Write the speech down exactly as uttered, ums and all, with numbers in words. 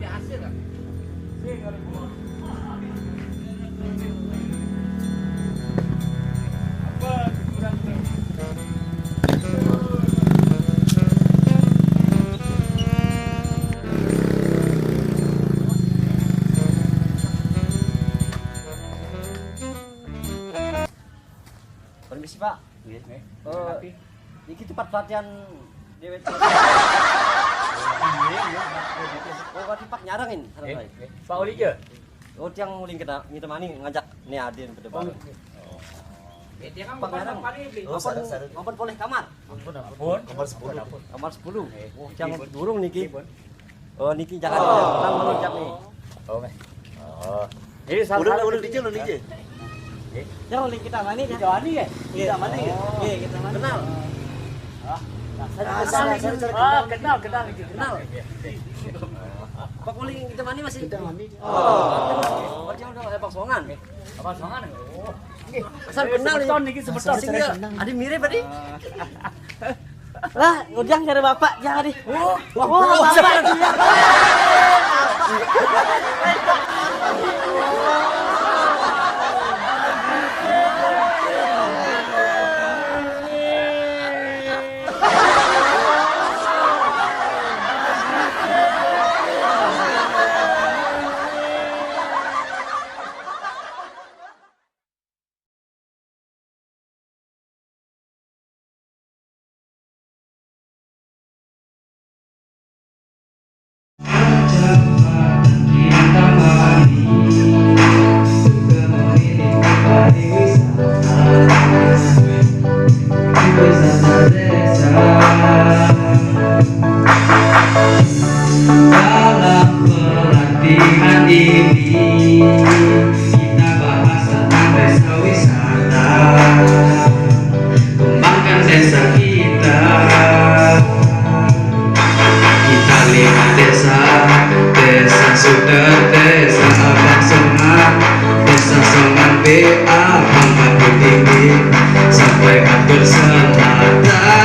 Hasil kan? Permisi, Pak. Nggih. Eh, niki tempat pelatihan dewek. Oh, berarti Pak nyarengin, sareng. Nggih, bae. Nggih. Pak Uli ya? Oh, tiang uling kita, kita mani ngajak ni adin pada bareng. Pak nyareng. Oh, ampun, ampun boleh kamar. Ampun, ampun. Kamar sepuluh. Kamar sepuluh. Nggih. Oh, tiang durung niki. Nggih, pun. Oh, niki jangan, jangan melonjak nih. Oh, nggih. Oh. Ini salah udah, udah dijel, udah dijel. Jangan uling kita mani, ya. Kita mani, ya? Iya. Kita mani, ya? Oh. Iya, kita mani. Kenal. Ah, nah, saya kenal, saya kenal. Ah, kenal, kenal, kenal. Kenal. Pak uling kita mani masih. Kita mani. Oh. Berarti udah ada Pak Songan. Pak Songan. Oh. Asal kenal, semeton niki, semeton. Sing ya, ada mirip tadi. Lah, Ujang cari bapak, jangan di. Oh, oh, bapak. Dalam pelatihan ini kita bahas tentang desa wisata. Kembangkan desa kita. Kita lima desa, Desa Suter, Desa Abang Songan, Desa Songan B, Abang Batu Tinggi, sampai Atur Selatan.